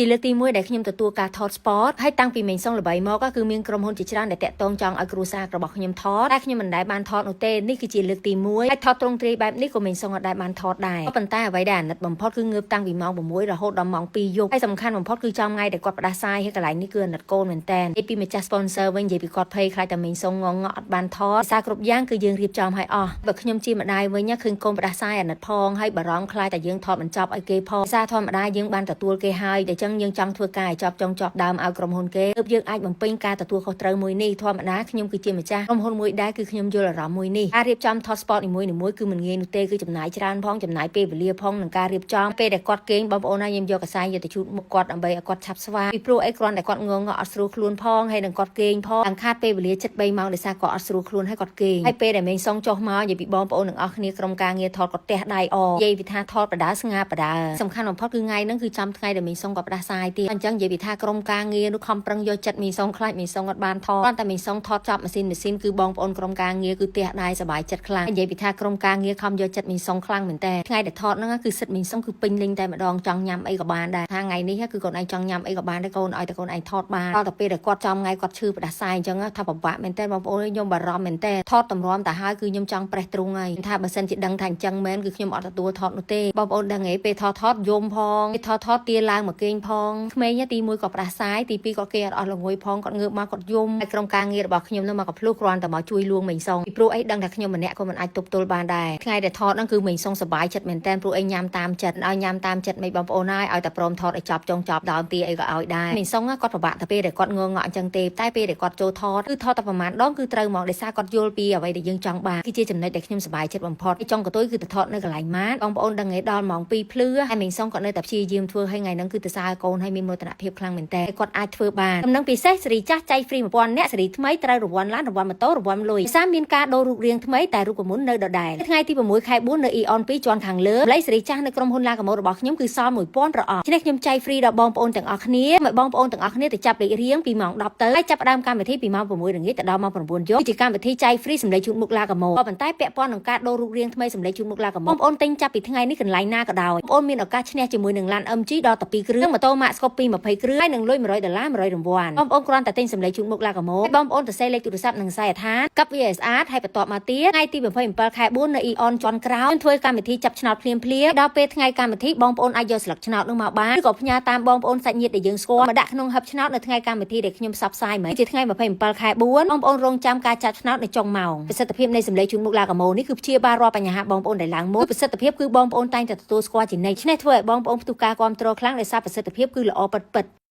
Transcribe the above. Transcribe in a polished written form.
ជាលើកទី1ដែលខ្ញុំទទួលការថត spot ហើយតាំងពីមេងសុងល្បីមកគឺមានក្រុមហ៊ុនជាច្រើនដែលតាក់ទងចង់ឲ្យគ្រួសាររបស់ខ្ញុំថតតែខ្ញុំមិនដែលបានថតនោះទេនេះគឺជាលើកទី1ហើយថតត្រង់ទ្រាយបែបនេះក៏មេងសុងអត់ដែលបានថតដែរក៏ប៉ុន្តែអ្វីដែលអាណិតបំផុតគឺងើបតាំងពីម៉ោង6រហូតដល់ម៉ោង2យប់ហើយសំខាន់បំផុតគឺចំថ្ងៃដែលគាត់ផ្ដាសាយហើយកន្លែងនេះគឺអាណិតកូនមែនតើនិយាយពីម្ចាស់ sponsor វិញនិយាយពីគាត់ភ័យខ្លាចតែមេងសុងងងអត់បានថតសារគ្រប់យ៉ាងគឺយើងរៀបចំឲ្យអស់បើខ្ញុំជាម្ដាយវិញឃើញកូនផ្ដាសាយអាណិតផងហើយបារម្ភខ្លាចតែយើងថតមិនចប់ឲ្យគេផងសារធម្មតាយើងបានទទួលគេហើយតែចឹងយើងចង់ធ្វើការឲ្យចប់ចុងចប់ដើមឲ្យក្រុមហ៊ុនគេទើបយើងអាចបំពេញការទទួលខុសត្រូវមួយនេះធម្មតាខ្ញុំគឺជាម្ចាស់ក្រុមហ៊ុនមួយដែរគឺខ្ញុំយល់អារម្មណ៍មួយនេះការរៀបចំថត spot នីមួយៗគឺមិនងាយនោះទេគឺចំណាយច្រើនផងចំណាយពេលវេលាផងនឹងការរៀបចំពេលដែលគាត់គេងបងប្អូនណាខ្ញុំយកកសែងយកទៅជូតមុខគាត់ដើម្បីឲ្យគាត់ឆាប់ស្វាងពីព្រោះអីគ្រាន់តែគាត់ងងអត់ស្រួលខ្លួនផងហើយនឹងគាត់គេងផងខាងខាតពេលវេលាចិត្ត3ម៉ោងដោយសារគាត់អត់ស្រួលខ្លួនហើយគាត់គេងហើយពេលដែលមេងសុងចុះមកនិយាយពីបងប្អូនទាំងអស់គ្នាក្រុមការងារថតគាត់ទះដៃអនិយាយពីថាថតបដាស្ងាបដាសំខាន់បំផុតគឺថ្ងៃហ្នឹងគឺចំថ្ងៃដែលមេងសុងក៏ផ្ដាសាយទៀតអញ្ចឹងនិយាយពីថាក្រុមការងារនោះខំប្រឹងយកចិត្តមេងសុងខ្លាចមេងសុងអត់បានថតគ្រាន់តែមេងសុងថតចប់ម៉ាស៊ីនម៉ាស៊ីនគឺបងប្អូនក្រុមការងារគឺទះដៃសប្បាយចិត្តខ្លាំងនិយាយពីថាក្រុមការងារខំយកចិត្តមេងសុងខ្លាំងមែនតើថ្ងៃដែលថតហ្នឹងគឺសិតមេងសុងគឺពេញលេញតែម្ដងចង់ញ៉ាំអីក៏បានដែរថាថ្ងៃនេះគឺកូនឯងចង់ញ៉ាំអីក៏បានដែរកូនឲ្យតែកូនឯងថតបានដល់តែពេលដែលគាត់ចំថ្ងៃគាត់ឈឺផ្ដាសាយអញ្ចឹងថាពិបាកមែនតើបងប្អូនខ្ញុំបារម្ភមែនតើថតតម្រាំតែហើយគឺខ្ញុំចង់ប្រេះទ្រូងហើយថាបើសិនជាដឹងថាអញ្ចឹងមែនគឺខ្ញុំអត់ទទួលថតនោះទេបងប្អូនដឹងហីពេលថតថតយំផងពេលថតថតទាឡើងមកគេងផងក្មេងទី1ក៏ផ្ដាសាយទី2ក៏គេអត់អស់ល្ងួយផងគាត់ងើបមកគាត់យំហើយក្រុមការងាររបស់ខ្ញុំនោះមកកភ្លុះគ្រាន់តែមកជួយលួងមេងសុងពីព្រោះអីដឹងថាខ្ញុំម្នាក់ក៏មិនអាចទប់ទល់បានដែរថ្ងៃដែលថតហ្នឹងគឺមេងសុងសប្បាយចិត្តមែនតើព្រោះអីញ៉ាំតាមចិត្តឲ្យញ៉ាំតាមចិត្តមិនបងប្អូនហើយឲ្យតែព្រមថតឲ្យចប់ចុងចប់ដើមទីអីក៏ឲ្យដែរមេងសុងគាត់ពិបាកតែពេលដែលគាត់ងងងក់អញ្ចឹងទេតែពេលដែលគាត់ចូលថតគឺថតតែប្រហែលដងគឺត្រូវមកដោយសារគាត់យល់ពីអ្វីដែលយើងចង់បានគឺជាចំណុចដែលខ្ញុំសប្បាយចិត្តបំផុតចុងកតុយគឺទៅថតនៅកន្លែងម៉ាតបងប្អូនដឹងឯដល់ម៉ោង2ភ្លឺហើយមេងសុងគាត់នៅតែព្យាយាមធ្វើឲ្យថ្ងៃហ្នឹងគឺទៅសើកូនឲ្យមានមោទនភាពខ្លាំងមែនតើគាត់អាចធ្វើបានដំណឹងពិសេសសេរីចាស់ចែក free 1000នាក់សេរីថ្មីត្រូវរង្វាន់ឡានរង្វាន់ម៉ូតូរង្វាន់លុយសារមានការដូររូបរាងថ្មីតែរូបមន្តនៅដដែលថ្ងៃទី6ខែ4នៅ Aeon 2ជាន់ខាងលើម្លៃសេរីចាស់នៅក្រុមហ៊ុនឡាកាម៉ូរបស់ខ្ញុំគឺសល់1000ប្រអប់នេះខ្ញុំចែក free ដល់បងប្អូនទាំងអស់គ្នាឲ្យបងប្អូនទាំងអស់គ្នាទៅចាប់លេខរៀងពីម៉ោង10ទៅហើយចាប់ផ្ដើមកម្មវិធីពីម៉ោង6ល្ងាចទៅដល់ម៉ោង9យប់ជាកម្មវិធីចែក free សម្លេងជូតមុខឡាកាម៉ូក៏ប៉ុន្តែពាក់ព័ន្ធនឹងការដូររូបរាងថ្មីសម្លេងជូតមុខឡាកាម៉ូបងប្អូនទិញចាប់ពីថ្ងៃនេះកន្លែងណាក៏ដោយបងប្អូនមានឱកាសឈ្នះជាមួយនឹងឡាន MG ដល់ទៅ2គ្រឿងម៉ូតូម៉ាក Scoopy 20គ្រឿងហើយនឹងលុយ100ដុល្លារ100រង្វាន់បងប្អូនគ្រាន់តែទិញសម្លេងជូតមុខឡាកាម៉ូបងប្អូនទៅសេលេខទូរស័ព្ទនិងខ្សែដ្ឋានកັບវាឲ្យស្អាតហើយបន្ទាប់មកទៀតថ្ងៃទី27ខែ4នៅ Aeon ជាន់ក្រោមធ្វើកម្មវិធីចាប់ឆ្នោតភ្លាមភ្លាមដល់ពេលថ្ងៃកម្មវិធីបងប្អូនអាចយកស្លឹកឆ្នោតនោះមកបានឬក៏ផ្ញើតាមបងប្អូនសាច់ញាតិដែលយើងស្គាល់មកដាក់ក្នុងហឹបឆ្នោតនៅថ្ងៃកម្មវិធីដែលខ្ញុំផ្សព្វផ្សាយមកជាថ្ងៃ27ខែ4បងប្អូនរងចាំការចាប់ឆ្នោតនៅចុងម៉ោងប្រសិទ្ធភាពនៃសម្លេងជូនមុខឡាកាម៉ូនេះគឺព្យាបាលរាល់បញ្ហាបងប្អូនដែលឡើងមុខប្រសិទ្ធភាពគឺបងប្អូនតែងតែទទួលស្គាល់ជានិច្ចឆ្នេះធ្វើឲ្យបងប្អូនផ្ទុះការគ្រប់គ្រងខ្លាំងដោយសារប្រសិទ្ធភាពគឺល្អពិតៗ។